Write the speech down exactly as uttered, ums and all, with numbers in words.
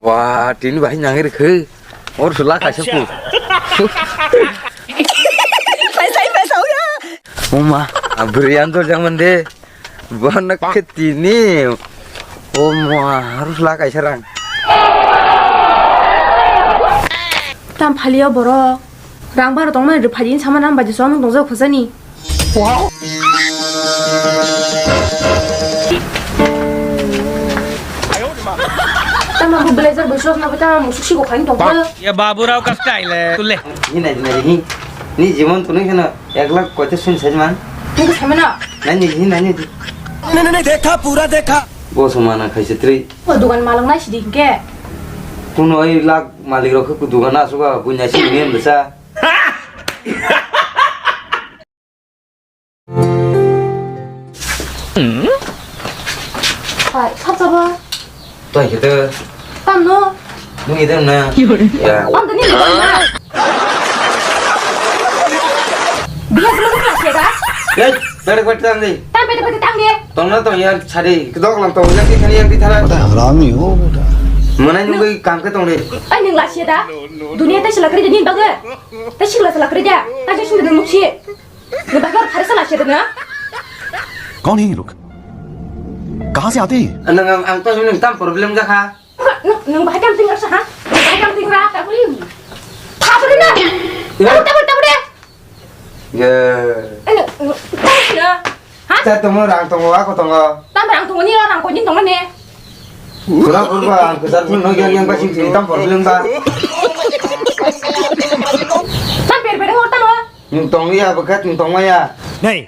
Wah, tini bahai nangir khe. Or sula kaisa pu. Paisa, paisa, ura. Oma, abri anto jangan de. Bono khe tini. Oma, harus la kaisa rang. Tam phalio borok. Rang baro tongmani rwphaini sama nang bai jeswk nung tongjak khojani. Tama bu blazer bai sok na tama musuk sigo khain tongkha. Ye babu rao ka style hai. Tule. Hi nai nai hi. Ni jimon tunui khana ek lakh koita sun sajman. Nung samana. Nai ni hi nai ni. Nai nai dekha pura dekha. Bo samana khaise tri. O dugan malang nai sidi ke. Kuno ai lakh malik rok ku dugan asuka bunya sini besa. Hai, khapsabo. Tong khe to. Tamno? Nung idem na. Ya. Tamno ni na. Biya sulu sulu sega. Hey, tare kwat tang di. Tam pete pete tang di. Tong na tong ya chari. Kedok lang tong ya ki khani yang di thara. Bada harami ho beta. Mana nung bai kam ke tong di. Ai nung la sida. Dunia ta sila kri ni baga. Ta sila sila kri da. Ta sila sila muk si. Nung bahai khe sala se dana? कौन है ये लोग? कहाँ से आते हैं ये? Nang ang ang to nang tam problem ja kha. Nung nung bahai kam ting sa ha? Nung bahai kam ting ra ta buli. Tha buli na. Tabur tabur tabur de. Ye. Nung nung ta sila. Ha? Cha tongo rang tongo ako tongo. Tam rang tongo ni rang ko ni tongo ne. Pura pura ang kesar pun no yang yang pasti tam problem ba. Tam per per ho tamo. Nung tong ya bekat nung tong ya. Nei.